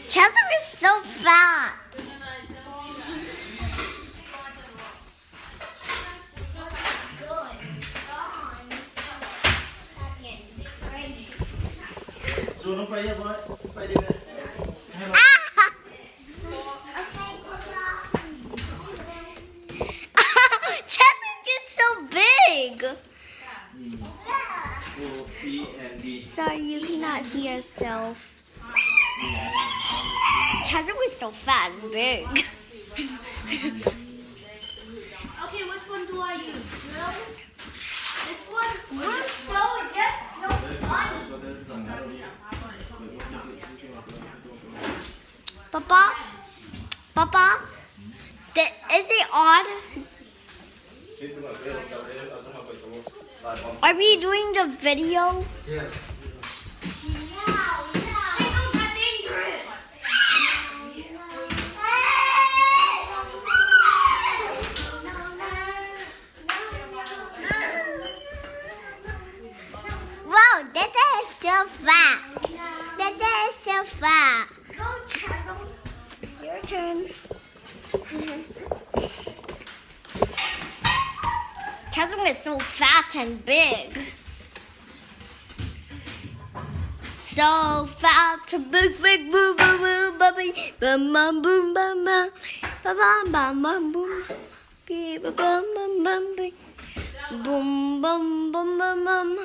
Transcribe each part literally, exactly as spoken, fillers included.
Chasm is so fat. Ah! Chasm is so big. Sorry, you cannot see yourself. Chasm is so fat and big. Okay, which one do I use? Really? This one? We're so, just so funny. Papa, Papa, the, is it on? Are we doing the video? Yeah. Wow, that is so fat. That is so fat. Your turn. Chasm is so fat and big. So fat and big, big, boom, boom, boom, bummy, bum, bum, boom, bum, bum, bum, bum, bum, bum, boom, bum, bum, bum, big, boom, bum, bum, bum, bum.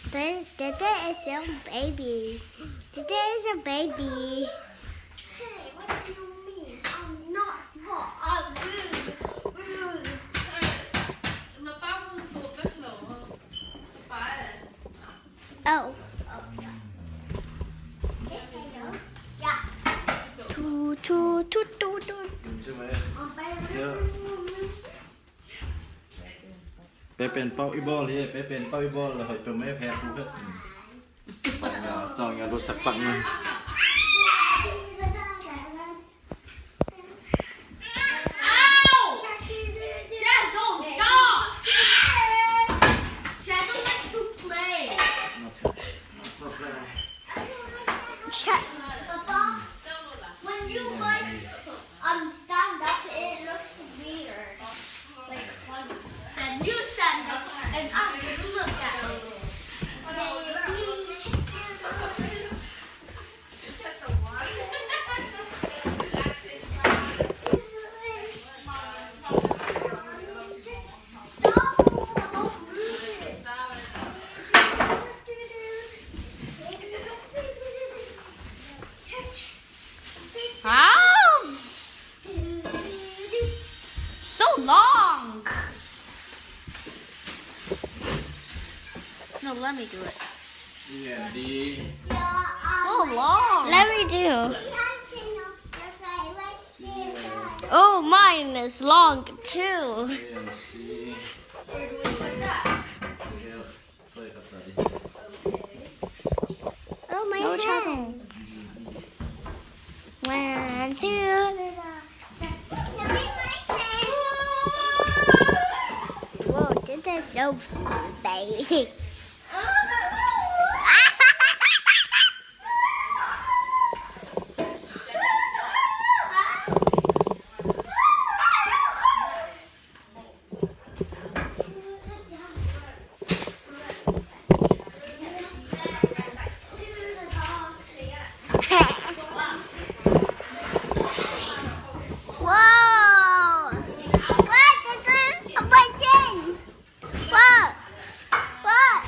Today, today is your baby. Today is your baby. Hey, what do you mean? I'm not smart. I'm rude. Rude. Hey, น้องป้า phone ตุ๊ดแล้วเหรอ ป๊า Oh. Two, two, two, two, two. ใช่ไหม เยอะ ไปเป็นเป้าอีบอลเลย ไปเป็นเป้าอีบอลเลย ไปเป็นไม่แพ้กูเพื่อน สองอย่าง สองอย่าง ลดสักปังหนึ่ง Ow! Shadow, stop! Shadow likes to play. Papa, when you guys, um, stand up, it looks weird. Like, funny. Then you stand up, and I look at you. Then we Wow! So long! No, let me do it. เนี่ยดี So long! Let me do. Oh, mine is long too. เนี่ยดี We're doing like that. Oh my God. One, two, three. Whoa, this is so big. Whoa! What? What? What?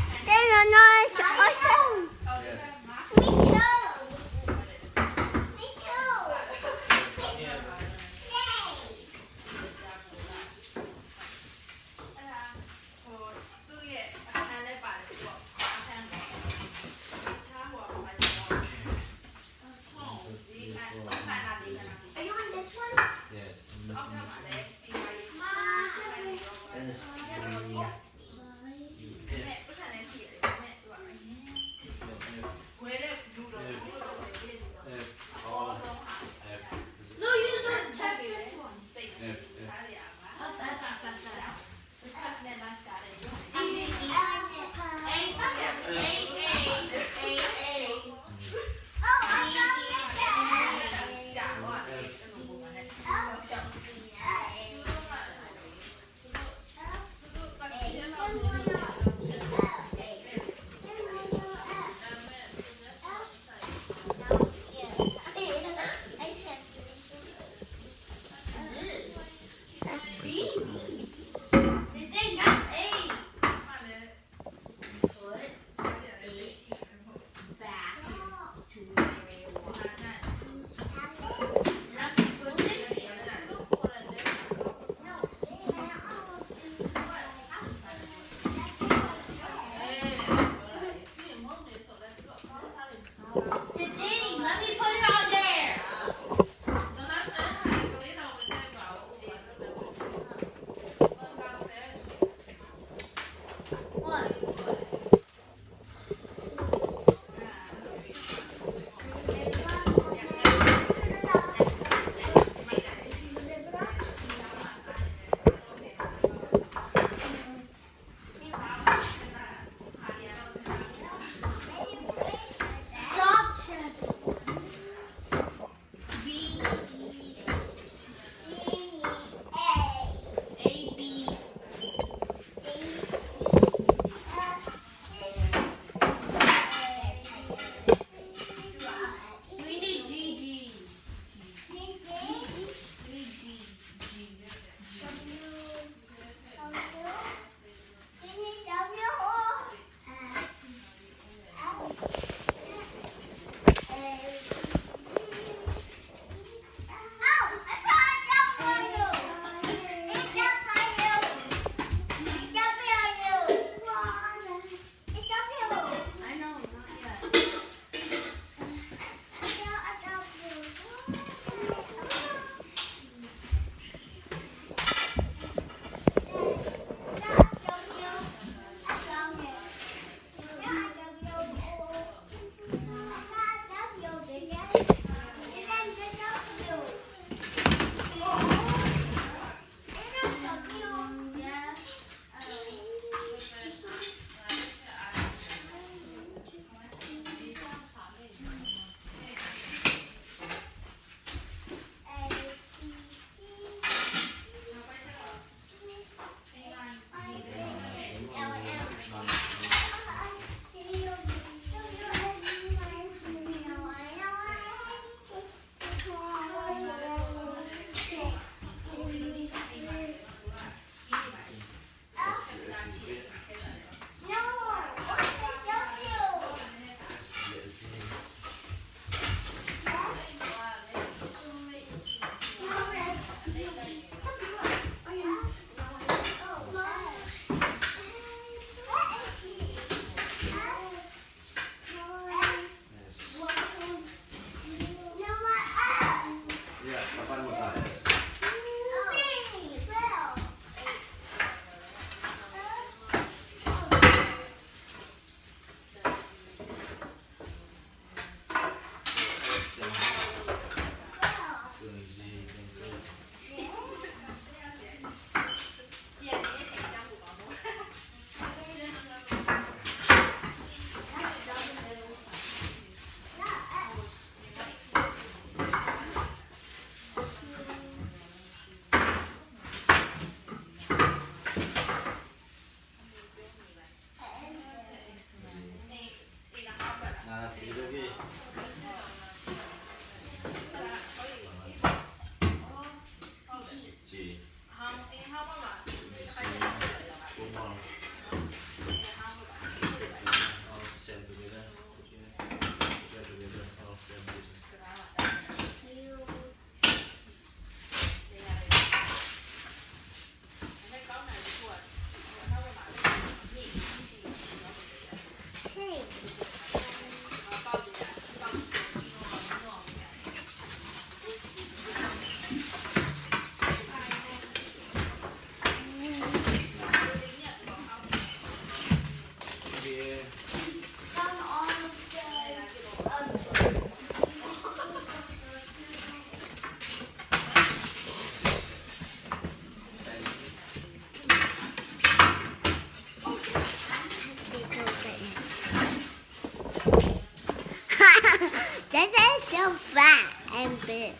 That is so fat and big.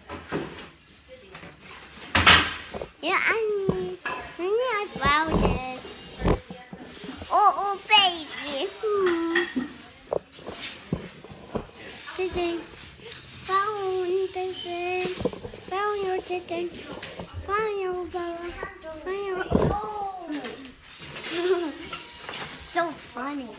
Yeah, I, I found it. Oh, oh, baby. Hmm. Chicken. Found chicken. Found your chicken. Found your brother. Found your, oh. So funny.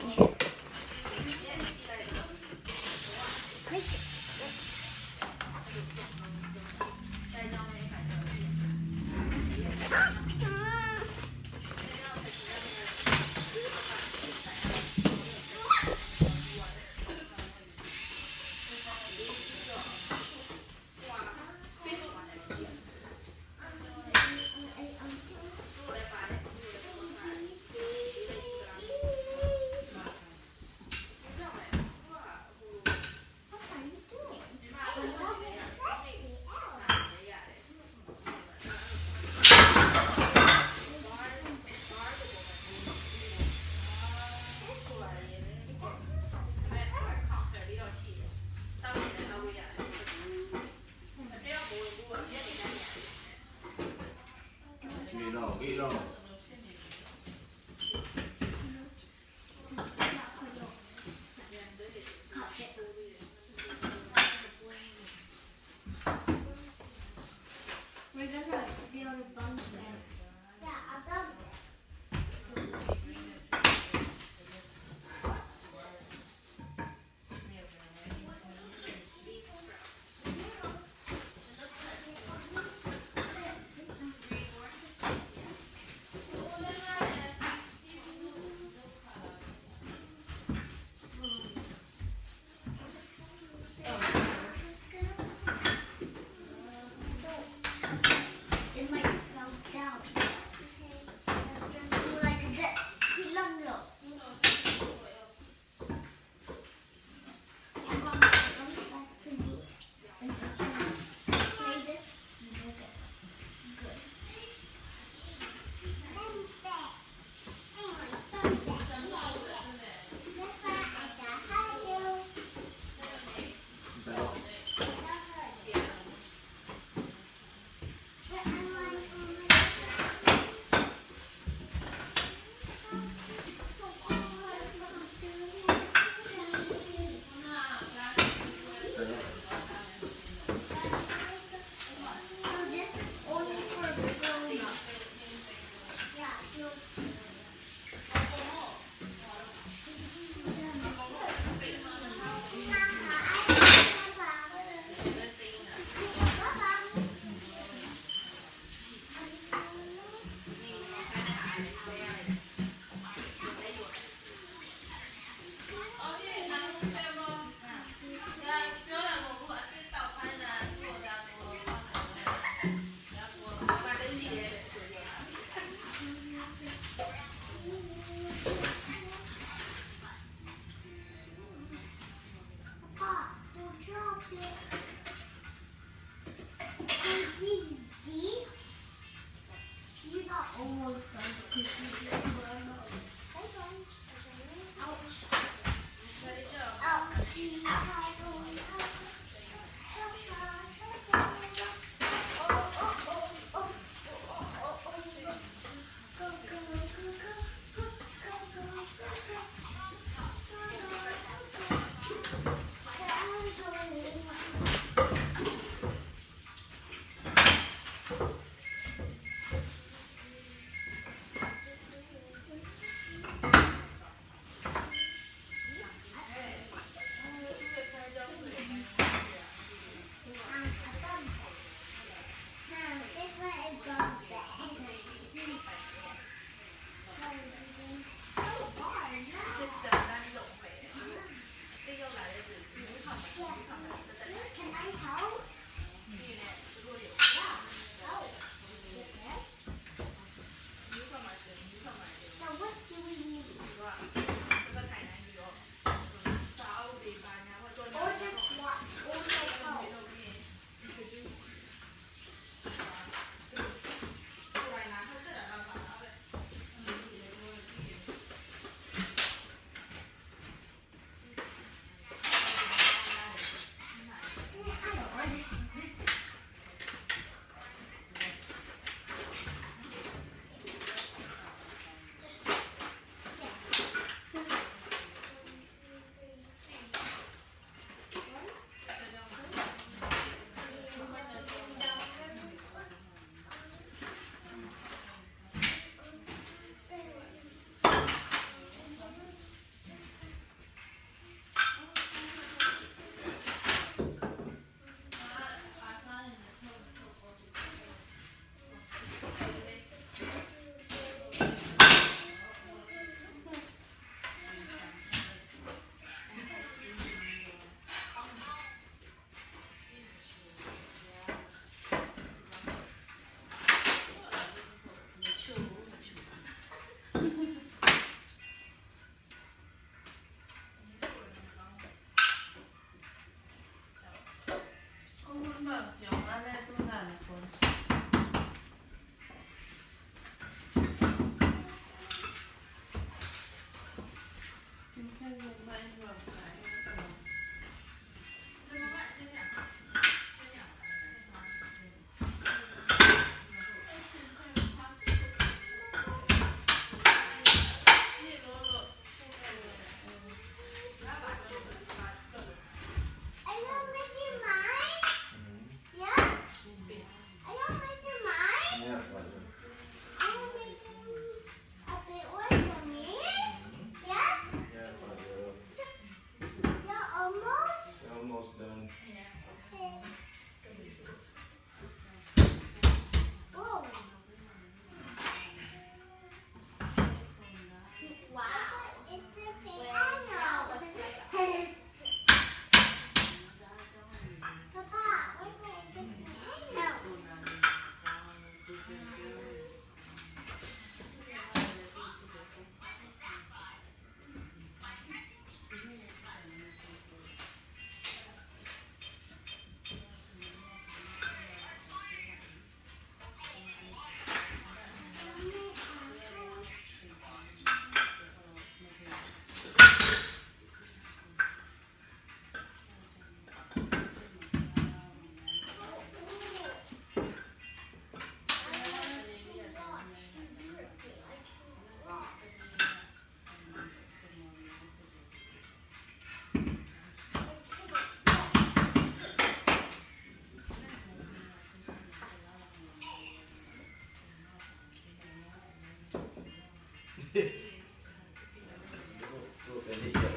Tua ni, tua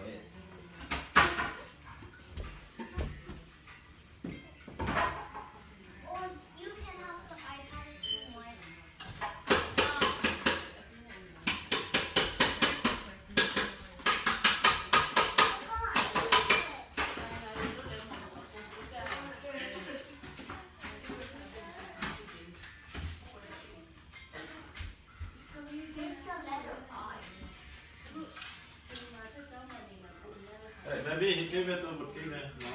ni. Or you can have the iPad if you want. It's the letter I. Hey, baby, hit kei ve, tua bot kei ve. No.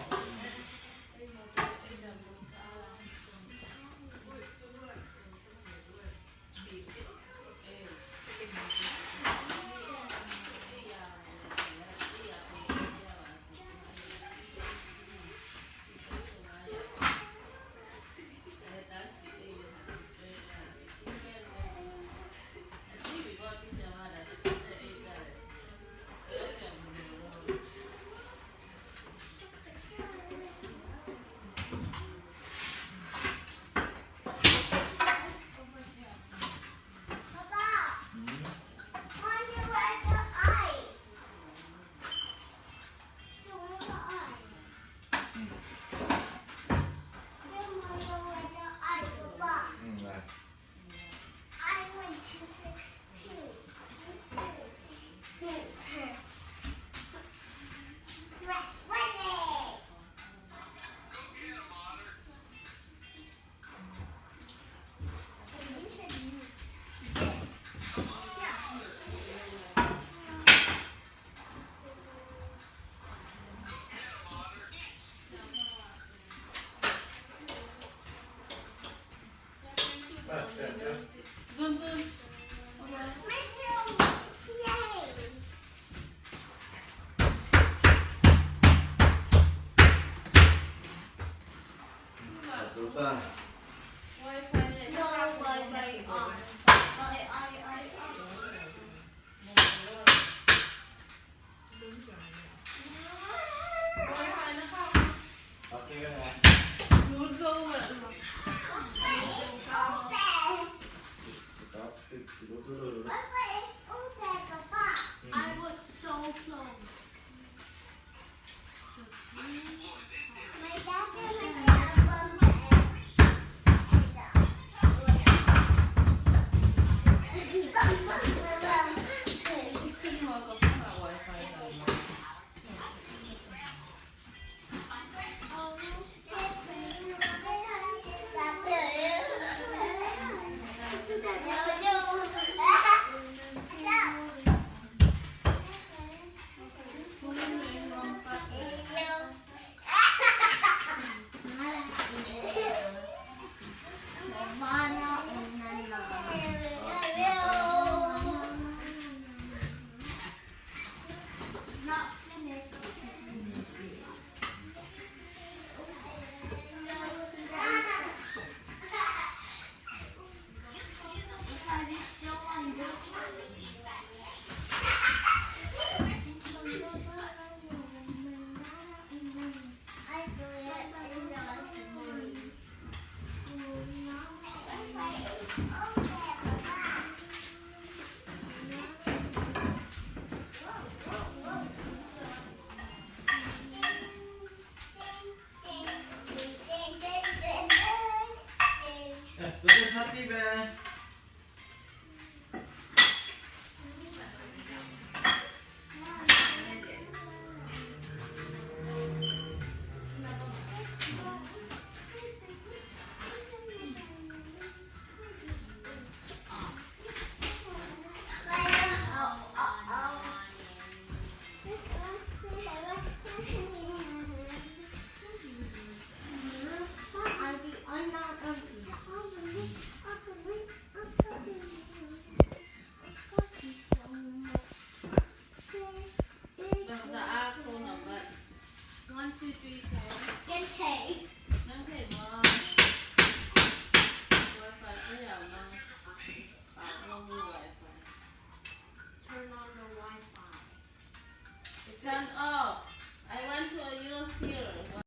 I was so close. One, two, three, four. Can take. Nang thei maw? Wi-Fi ka hiau maw? Ah, no Wi-Fi. Turn on the Wi-Fi. Turn off. I want to use here.